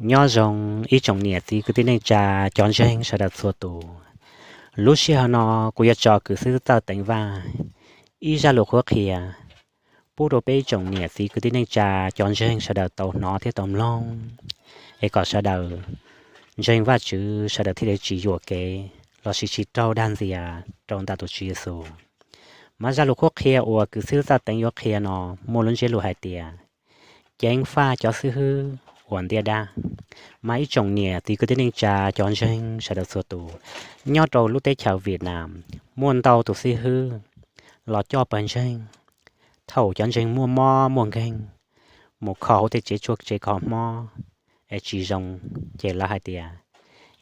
Nyob zoo ib tsoom niam txiv kwv tij neej tsa cov ntseeg sawv daws txhua tus. Lub sij hawm no kuv yuav tso Kwv Xib Hwb Txawj Teev Vaj ib zaj lus qhuab qhia pub rau peb ib tsoom niam txiv kwv tij neej tsa cov ntseeg sawv daws tau hnov thiab tau mloog, es kom sawv daws ntseeg Vajtswv sawv daws thiaj li tsis yuam kev lossis tsis raug dag ntxias rau ntawm tus Tswv Yexus. Mas zaj lus qhuab qhia uas Kwv Xib Hwb Txawj Teev yuav qhia no muaj lub ntsiab lus hais tias ceev faj cov xib hwb uas ntiab dab. Mas ib tsoom niam txiv kwv tij neej tsa cov ntseeg sawv daws txhua tus, nyob rau lub teb chaws Vietnam muaj ntau tus xib hwb los coj pawg ntseeg. Thaum cov ntseeg muaj mob muaj nkeeg mus kho hauv tej tsev tshuaj tsev kho mob es tsis zoo, ces lawv hais tias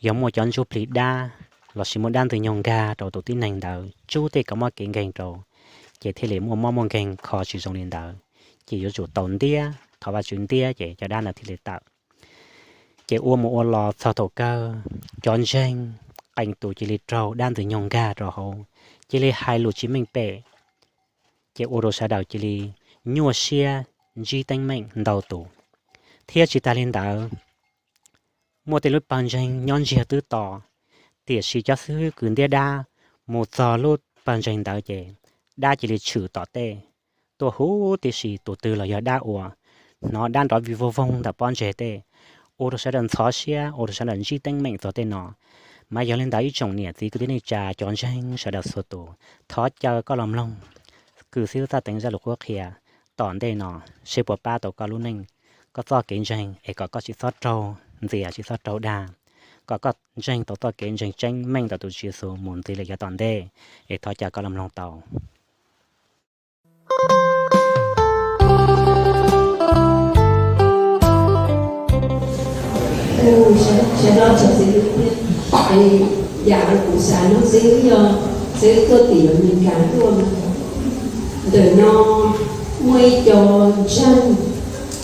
yog muaj cov ntsuj plig dab lossis muaj dab ntxwg nyoog nkag rau tus tib neeg ntawd tsub tej kev mob kev nkeeg rau, ces thiaj li muaj mob muaj nkeeg kho tsis zoo li ntawd, ces yuav tsum tau ntiab, thov Vajtswv ntiab ces cov dab ntawd thiaj li tawm. Ces ua mus ua los txog thaum kawg, cov ntseeg qee tus cia li raug dab ntxwg nyoog nkag rau hauv, cia li hais lus tsis meej pem, ces ua rau sawv daws cia li nyuaj siab ntsib teeb meem ntau tus. Thiab tsis tas li ntawd, muaj tej lub pawg ntseeg nyob ntsiag twb to, tiam sis cov xib hwb kws ntiab dab mus txog lub pawg ntseeg ntawd ces dab cia li tshwm tom tej tuaj huv tib si, tus twg los yog dab uas hnov dab nrov vij vog voog ntawm pob ntseg tej, ua rau sawv daws ntxhov siab, ua rau sawv daws ntsib teeb meem txog tej no. Mas yog li ntawd ib tsoom niam txiv kwv tij neej tsa cov ntseeg sawv daws txhua tus, thov caw koj los mloog Kwv Xib Hwb Txawj Teev zaj lus qhuab qhia tom ntej no, seb puas pab tau koj lub neej, koj txoj kev ntseeg es kom koj tsis txhob raug ntxias tsis txhob raug dag, kom koj ntseeg tau txoj kev ntseeg tseeb meej ntawm tus Tswv Yexus mus ntxiv lawm yav tom ntej. Es thov caw koj los mloog tau. Sawv daws txhua tus, yam kuv xav no xwb yog xwb tuaj tim Amelikas tuaj. Ntawm no muaj ib co ntseeg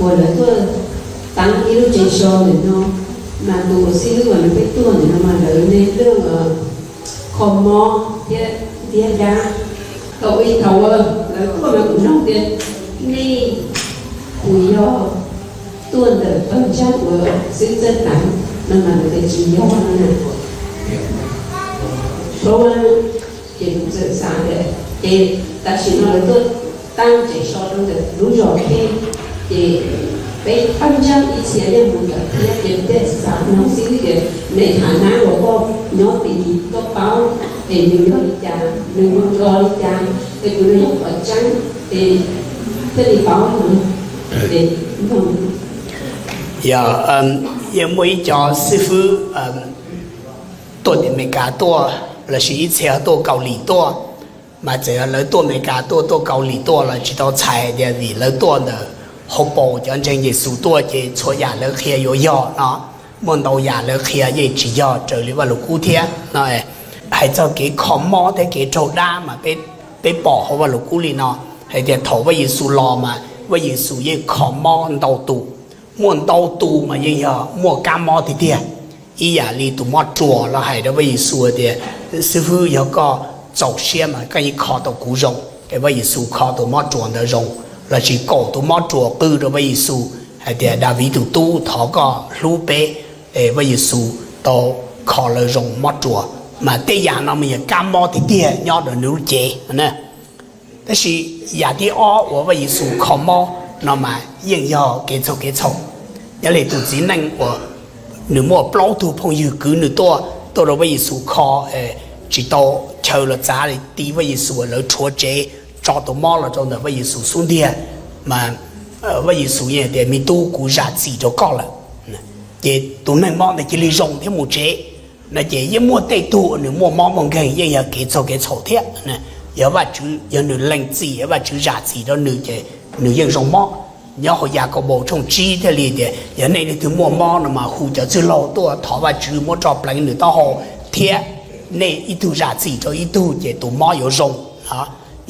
uas lawv tuaj teev ib lub tsev so ntawm no, mas tus xib hwb uas nws peb tuaj ntawm no mas lawv ne lub kho mob thiab ntiab dab. Thaum ub thaum lawv tuaj mas kuv nug tias nej puas yog tuaj ntawm pawg ntseeg uas xib hwb Txawj Teev no mas lawv tias tsis yog no na. Thaum ub ces kuv txawm xav tias ces tam sim no lawv tuaj teev tsev so rau ntawm lub zos Khej, ces peb pawg ntseeg ib txhia yeej mus ntawd thiab, ces kuv thiaj xav nug xib hwb tias nej tham nab uas koj nyob tim koj paub es nws yog li cas, nws mus nto li cas, es kuv nws yog qhov tseeb es thiaj li paub no. Ces yog, yeej muaj ib co xib hwb tuaj tim Amelikas tuaj, lossis ib txhia tuaj Kaus Lim tuaj, mas txawm yog lawv tuaj Amelikas tuaj, tuaj Kaus Lim tuaj los tsis tau txhais tias vim lawv tuaj ntawm hauv paus cov ntseeg Yexus tuaj ces txhua yam lawv qhia yuav yog no. Muaj ntau yam lawv qhia yeej tsis yog raws li Vaj Lug Kub thiab no. Hais txog kev kho mob thiab kev raug dab mas peb pom hauv Vaj Lug Kub li no, hais tias thaum Vaj Yexus los mas Vaj Yexus yeej kho mob ntau tus. Muaj ntau tus mas yeej yog muaj kab mob tiag tiag. Ib yam li tus mob ruas los hais rau Vaj Yexus tias, xib hwb, yog koj txaus siab mas koj yeej kho tau kuv zoo. Es Vaj Yexus kho tus mob ruas ntawd zoo, lossis kaum tus mob ruas qw rau Vaj Yexus hais tias, Daviv tus tub, thov koj hlub peb. Es Vaj Yexus tau kho lawv zoo mob ruas. Mas tej yam no mas yog kab mob tiag tiag nyob rau nws lub cev. Tab sis yam thib ob uas Vaj Yexus kho mob no mas yeej yog kev txhaum kev txhaum. Nyob li tus txiv neej uas nws muaj plaub tug phooj ywg kwv nws tuaj, tuaj rau Vaj Yexus kho, tsis tau chaw los txav li, ti Vaj Yexus, lawv rhuav tsev, tso tus mob los rau ntawm Vaj Yexus xub ntiag. Mas Vaj Yexus yeej tias, Me tub, kuv zam txim rau koj lawm. Ces tus neeg mob ntawd cia li zoo thiab mus tsev. No ces yeej muaj tej tug uas nws muaj mob muaj nkeeg yeej yog kev txhaum kev txhaum thiab. Yog Vajtswv, yog nws lees txim, yog Vajtswv zam txim rau nws ces nws yeej zoo mob. Nyob hauv Yakaunpaus tshooj tsib thiaj li tias, yog nej leej twg muaj mob no mas hu cov txwj laug tuaj thov Vajtswv muab tso pleev nws taub hau, thiab nej ib tug zam txim rau ib tug ces tus mob yuav zoo.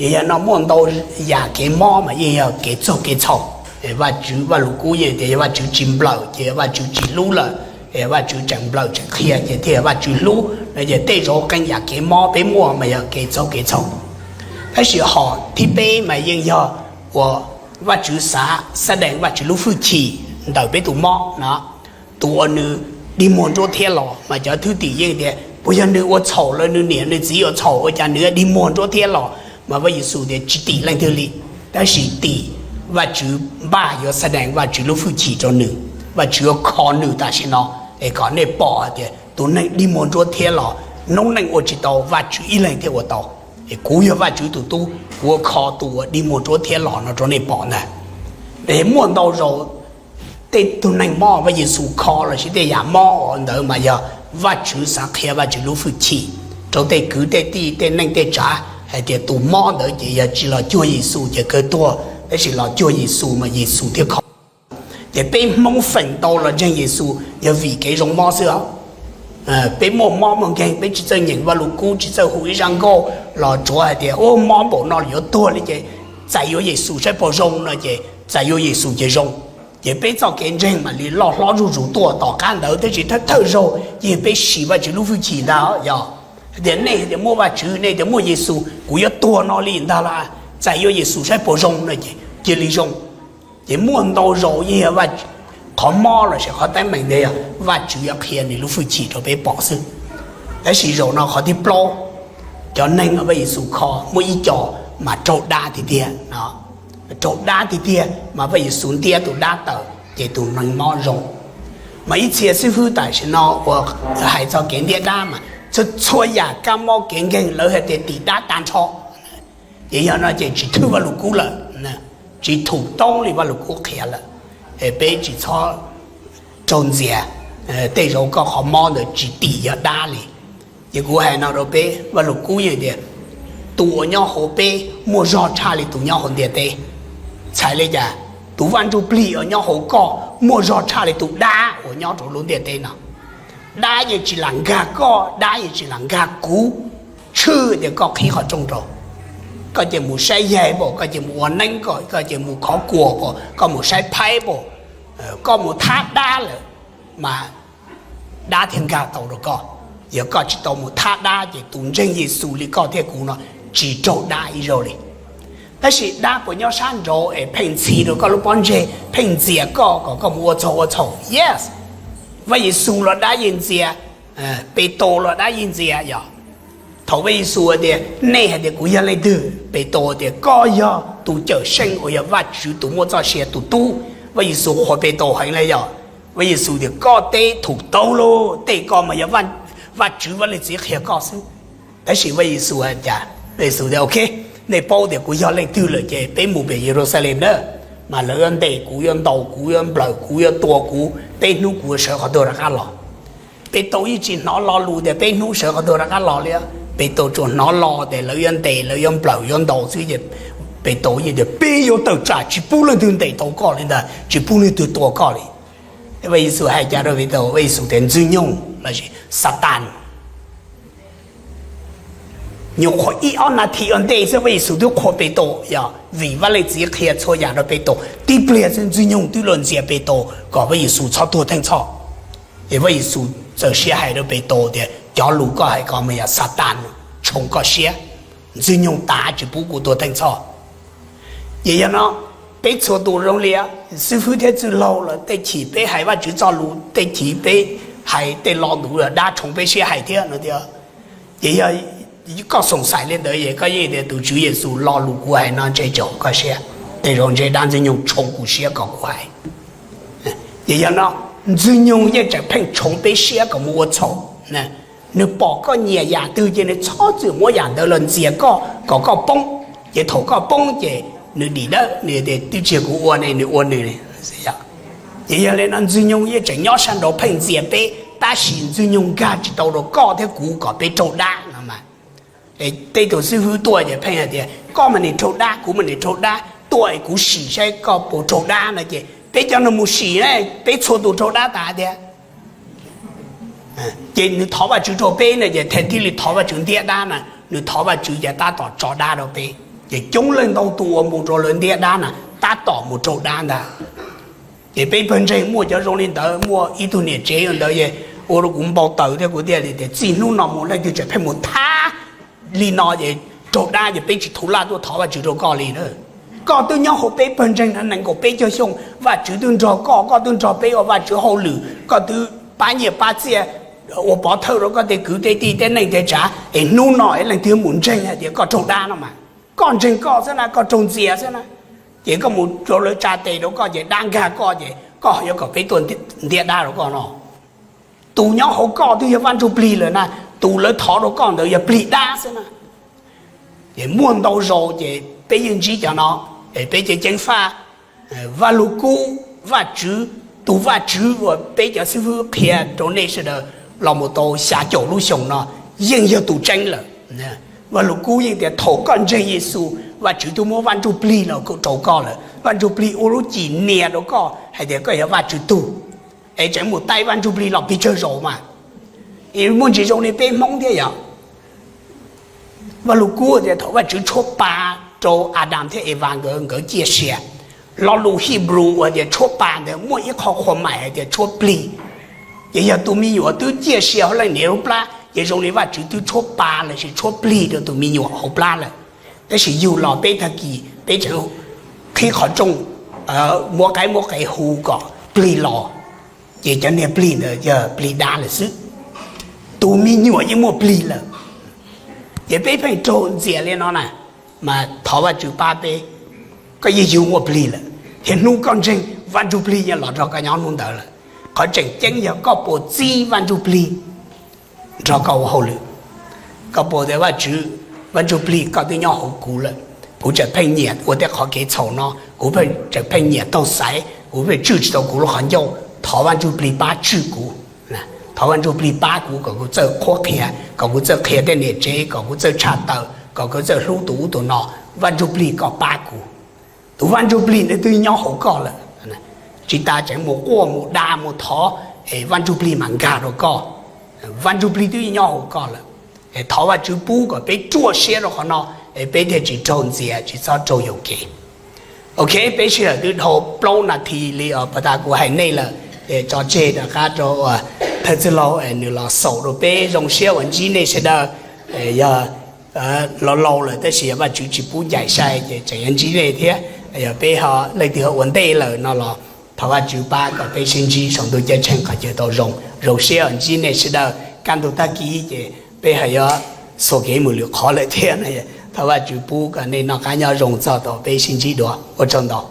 Yog, yog no muaj ntau yam kev mob mas yeej yog kev txhaum kev txhaum. Vajtswv, Vaj Lug Kub yeej tias yog Vajtswv tsis nplawm ces yog Vajtswv tsis hlub lawm. Vajtswv tseem nplawm tseem qhia ces thiaj yog Vajtswv hlub. No ces tej zaum qee yam kev mob peb muaj mas yog kev txhaum kev txhaum. Tab sis hom thib peb mas yeej yog uas Vajtswv xav xab dees Vajtswv lub hwj chim ntawm peb tus mob no. tus uas nws dig muag nruab thiab los, mas cov thwj tim yeej tias, puas yog nws ua txhaum los nws niam nws txiv ua txhaum ua cas nws dig muag nruab thiab los? Mas Vaj Yexus tias tsis tim leej twg li, tab sis tim Vajtswv npaj yuav xa dees Vajtswv lub hwj chim rau nws. Vajtswv yuav kho nws tam sim no, es kom nej pom hais tias tus neeg dig muag nruab thiab los noob neej ua tsis tau, Vajtswv ib leeg thiaj ua tau. Es kuv yog Vajtswv tus tub, kuv yuav kho tus uas dig muag nruab thiab los no rau nej pom ntag. Es muaj ntau zaus tej tug neeg mob Vaj Yexus kho lossis tej yam mob ntawd mas yog Vajtswv xav qhia Vajtswv lub hwj chim rau tej kwv tej tij tej neej tej tsav hais tias tus mob ntawd ces yog tsis los cuag Yexus ces kawg tuag, tab sis los cuag Yexus mas Yexus thiaj kho. Ces peb Hmoob feem ntau los ntseeg Yexus yog vim kev zoo mob xwb os. Peb muaj mob muaj nkeeg, peb tsis txawj nyeem Vajluskub, tsis txawj hu ib zaj nkauj los tsuav hais tias, u, mob npaum no yuav tuag li ces txais yuav Yexus saib puas zoo no ces txais yuav Yexus ces zoo. Ces peb txoj kev ntseeg mam li loj hlob zuj zus tuaj. Tom qab ntawd tab sis thawj thawj zaug ces peb sim Vajtswv lub hwj chim ntag. Yog hais tias nej tias muaj Vajtswv, nej tias muaj Yexus, kuv yuav tuag no li ntag los txais yuav Yexus saib puas zoo no ces cia li zoo. Ces muaj ntau zaus yeej yog qhov mob lossis qhov teeb meem ntawd yog Vajtswv yuav qhia nws lub hwj chim rau peb pom xwb. Tab sis zaum no qhov thib plaub, cov neeg Vaj Yexus kho muaj ib co mas raug dab tiag tiag, raug dab tiag tiag mas Vaj Yexus ntiab tus dab tawm ces tus neeg mob zoo. Mas ib txhia xib fwb tam sim no uas hais txog kev ntiab dab mas txhua txhua yam kab mob kev nkeeg lawv hais tias tim dab tag nrho. Ces yog no ces tsis thwj Vajluskub lawm, tsis thum toob li Vajluskub qhia lawm. Es peb tsis txhob raug ntxias, tej zaum koj qhov mob ntawd tsis tim yog dab li. Ces kuv hais no rau peb, Vajluskub yeej tias tus uas nyob hauv peb muaj zog tshaj li tus nyob hauv ntiaj teb. Txhais li cas? Tus Vaj Ntsujplig uas nyob hauv koj muaj zog tshaj li tus dab uas nyob rau lub ntiaj teb no. Dab yeej tsis lam nkag koj, dab yeej tsis lam nkag kuv, tshwj tias koj qhib qhov rooj rau. Koj cia mus saib yaig pam, koj cia mus ua neeb pam, koj cia mus khov kuas pam, koj mus saib phaib pam, koj mus thab dab lawm mas dab thiaj nkag tau rau koj. Yog koj tsis tau mus thab dab ces tus ntseeg Yexus li koj thiab kuv no tsis raug dab ib zaug li. Tab sis dab puas nyob sab nraud es pheej ntxhi rau koj lub pob ntseg, pheej ntxias koj kom koj mus ua txhaum ua txhaum? Yes. Vaj Yexus los dab yeej ntxias, Petus los dab yeej ntxias yog. Thaum Vaj Yexus tias nej hais tias kuv yog leej twg, Petus tias koj yog tus Cawm Seej uas yog Vajtswv tus muaj txoj sia tus tub. Vaj Yexus qhuas Petus heev li yog. Vaj Yexus tias koj teb thum toob lauj, tej ko mas yog Vajtswv Vaj Leej Txiv qhia koj xwb. Tab sis Vaj Yexus hais cas? Vaj Yexus tias ok, nej paub tias kuv yog leej twg lawm ces peb mus pem Yeluxalees na, mas lawv yuav ntes kuv, yuav ntaus kuv, yuav nplawm kuv, yuav tua kuv, peb hnub kuv yuav sawv qhov tuag rov qab los. Petus yeej tsis hnov lo lus tias peb hnub sawv qhov tuag rov qab los li. Petus tsuas hnov lo tias lawv yuav ntes, lawv yuav nplawm, yuav ntaus xwb ces Petus yeej tias peb yuav tawm tsam tsis pub leej twg ntes tau koj li ntag, tsis pub leej twg tua koj li. Vaj Yexus hais cas rau Petus? Vaj Yexus tias Ntxwg Nyoog lossis Xatas, nyuam qhuav ib ob nas this ua ntej xwb Vaj Yexus twb qhuas Petus, yog vim Vaj Leej Txiv qhia txhua yam rau Petus. Tib pliag xwb Ntxwg Nyoog twb los ntxias Petus kom Vaj Yexus txhob tuag theej txhoj. Es Vaj Yexus txawm siab hais rau Petus tias cov lus koj hais ko mas yog Xatas tshoov koj siab, Ntxwg Nyoog tas tsis pub kuv tuag theej txhoj. Ces yog no, peb txhua tus zoo li xib fwb thiab txwj laug los tej chim peb hais Vajtswv txoj lus, tej chim peb hais tej lo lus dab tshoov peb siab hais thiab no tias. Ces yog koj xoom xaim li ntawd es koj yeej tias tus Tswv Yexus lo lus kuv hais no ntshe tsis haum koj siab, tej zaum ntshe dab Ntxwg Nyoog tshoov kuv siab kom kuv hais. Ces yog no, Ntxwg Nyoog yeej tseem pheej tshoov peb siab kom mus ua txhaum. Nws pom koj nyiam yam twg ces nws txhob txwm muab yam ntawd los ntxias koj kom koj poob. Ces thaum koj poob ces nws dim dawb, nws tias twb tsis yog kuv ua ne, nws ua nws. Ces yog li no Ntxwg Nyoog yeej tseem nyob sab nraud pheej ntxias peb, tab sis Ntxwg Nyoog nkag tsis tau rau koj thiab kuv kom peb raug dab no mas. Tej tus xib fwb tuaj ces pheej hais tias koj mas nim raug dab, kuv mas nim raug dab, tuaj es kuv sim saib koj puas raug dab no ces peb cov no mus sim na, peb txhua tus raug dab tas tiag. Ces nws thov Vajtswv rau peb no ces thiaj li thov Vajtswv ntiab dab na, nws thov Vajtswv ces tab tom tso dab rau peb. Ces coob leej ntau tus uas mus rau lawv ntiab dab na tab tom mus raug dab ntag. Ces peb pawg ntseeg muaj cov zoo li ntawd, muaj ib tug niam tsev ntawd es ua rau kuv npau taws thiab kuv thiaj li tias txij hnub no mus leej twg tseem pheej mus thab li no ces raug dab ces peb tsis thum laj tuaj thov Vajtswv rau koj li na. Koj twb nyob hauv peb pawg ntseeg no nees nkaum peb caug xyoo, Vajtswv twb nrog koj, koj twb nrog peb ua Vajtswv hauj lwm, koj twb pab nyiaj pab txiaj, ua pov thawj rau koj tej kwv tej tij tej neej tej tsav, es hnub no es leej twg mus ntseeg hais tias koj raug dab no mas, koj ntseeg koj xwb na, koj raug ntxias xwb na, ces koj mus rau lawv tsa tes rau koj ces dab nkag koj ces koj yuav kom peb tuaj ntiab dab rau koj no? Tus nyob hauv koj twb yog Vaj Ntsujplig lawm na, tus lawv thov rau koj ntawd yog plig dab xwb na. Ces muaj ntau zaus ces peb yeej ntsib cov no, es peb ceev ceev faj, Vaj Lug Kub, Vajtswv, tus Vajtswv uas peb cov xib fwb qhia rau nej sawv daws los mus tau xya caum lub xyoo no yeej yog tus tseeb lawm. Vaj Lug Kub yeej tias thaum koj ntseeg Yexus, Vajtswv twb muab Vaj Ntsujplig los rau koj lawm, Vaj Ntsujplig ua lub cim nias rau koj hais tias koj yog Vajtswv tug, es tseem mus taij Vaj Ntsujplig los pes tsawg zaus mas. Muaj ntsis zoo li peb Hmoob thiab yog Vaj Lug Kub tias thaum Vajtswv tshuab pa rau Adas thiab Evas nkawd, nkawd ciaj sia. Lo lus Hebrew uas tias tshuab pa ntawd muaj ib qho qhua mais hais tias tshuab plig. Ces yog tus me nyuam twb ciaj sia hauv leej niam lub plab ces zoo li Vajtswv twb tshuab pa lossis tshuab plig rau tus me nyuam hauv plab lawm. Tab sis yug los peb tag kis peb tseem qhib qhov rooj, muab qaib muab qe hu kom plig los, ces cov niag plig ntawd yog plig dab lawm xwb. Tus me nyuam yeej muaj plig lawm, ces peb pheej raug ntxias li no na, mas thov Vajtswv pab peb, koj yeej yug muaj plig lawm, thiab hnub koj ntseeg Vaj Ntsujplig yeej los nrog koj nyob hnub ntawd lawm. Qhov tseem ceeb yog koj puas txib Vaj Ntsujplig nrog koj ua hauj lwm. Koj puas tias Vajtswv, Vaj Ntsujplig koj twb nyob hauv kuv lawm, kuv tseem pheej nyiam ua tej qhov kev txhaum no, kuv tseem pheej nyiam taug xaiv, kuv pheej tswj tsis tau kuv lub qhov ncauj, thov Vaj Ntsujplig pab tswj kuv. Thov Vaj Ntsujplig pab kuv kom kuv txawj qhuab qhia, kom kuv txawj qhia tej niam tsev, kom kuv txawj tshaj tawm, kom kuv txawj hlub tus ub tus no. Vaj Ntsujplig koj pab kuv. Tus Vaj Ntsujplig ntawd twb nyob hauv koj lawm, tsis tas tseem mus quaj mus da mus thov, es Vaj Ntsujplig mam nkag rau koj. Vaj Ntsujplig twb nyob hauv koj lawm, es thov Vajtswv pub kom peb ruaj siab rau qhov no, es peb thiaj tsis raug ntxias tsis txhob raug yuam kev. Ok, peb sij hawm twb dhau plaub nas this li uas pas tas kuv hais nej lawm, es tso tseg rov qab rau uas thawj txwj laug nws los xaus rau peb. Zoo siab uas ntsib nej sawv daws. Yog laus laus lawm tab sis yog Vajtswv tsis pub ncaim sai ces tseem yuav ntsib nej thiab. Yog peb ho leej twg ho ua ntej lawm no los thov Vajtswv pab kom peb sib ntsib saum ntuj ceeb tsheej qhov chaw tau zoo. Zoo siab uas ntsib nej sawv daws. Kaj ntug tag kis ces peb ho yuav xuas kev mus lwm qhov lawm thiab. Thov Vajtswv pub kom nej noj qab nyob zoo txog thaum peb sib ntsib dua. Ua tsaug ntau.